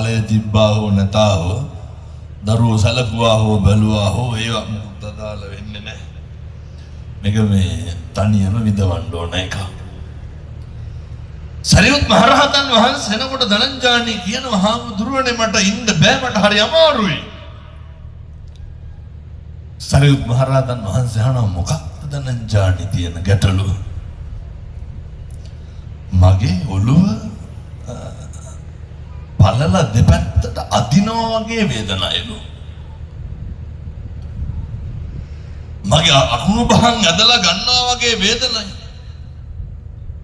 බලය තිබ්බා හෝ නැතා හෝ, දරුවෝ සැලකුවා හෝ බැලුවා හෝ ඒවා මොකක්ද අදාළ වෙන්නේ නැහැ. මේක මේ තනියම විඳවන්න ඕන එකක්. සරියුත් මහරහතන් වහන්සේ එනකොට ධනංජානි කියනවා, හාමුදුරුවනේ මට ඉන්න බෑ, මට හරි අමාරුයි. සරියුත් මහරහතන් වහන්සේ අහනවා, මොකක්ද ධනංජානි තියෙන ගැටලුව? මගේ ඔළුව පළල දෙපැත්තට අදිනවා වගේ වේදනාවලු. මගේ අකුණු බහන් ඇදලා ගන්නවා වගේ වේදනයි.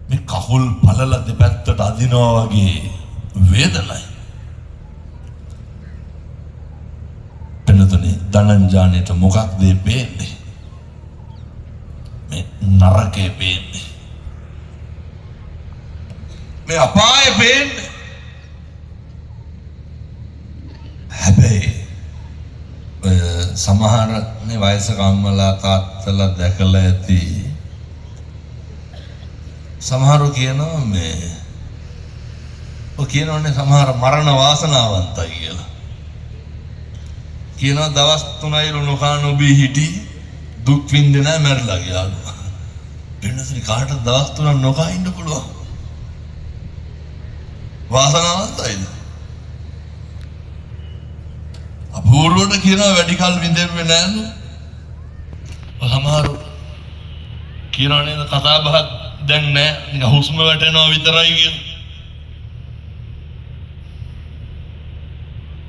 මේ කකුල් පළල දෙපැත්තට අදිනවා වගේ වේදනයි. පෙනතුනේ ධනංජානයට මොකක්ද පේන්නේ? මේ නරකේ පේන්නේ. මේ අපාය පේන්නේ. හැබැයි සමහර මේ වයසක අම්මලා තාත්තලා දැකලා ඇති සමහරු කියනවා මේ ඔය කියනවනේ සමහර මරණ වාසනාවන්තයි කියලා. කියනවා දවස් 3යිලු නොකා නොබී හිටි දුක් විඳින්න නෑ මැරිලා ගියාලු. වෙනසනි කාටද දවස් 3ක් නොකා ඉන්න පුළුවන්? වාසනාවන්තයිද? අපූර්වට කියනවා වැඩි කල් විඳෙන්නේ නෑලු. සමහරු කියනවා නේද කතා බහක් දැන් නෑ, නිකන් හුස්ම වැටෙනවා විතරයි කියලා.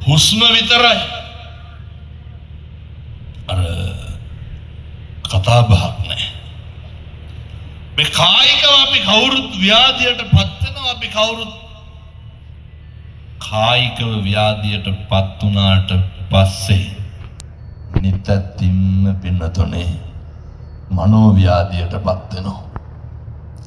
හුස්ම විතරයි. අර කතා බහක් නෑ. මේ කායිකව අපි කවුරුත් ව්‍යාධියට පත් වෙනවා. අපි කවුරුත් කායිකව ව්‍යාධියට පත් වුණාට පස්සේ නිතැතිම්ම පින්නතුනේ මනෝ ව්‍යාධියට පත් වෙනවා.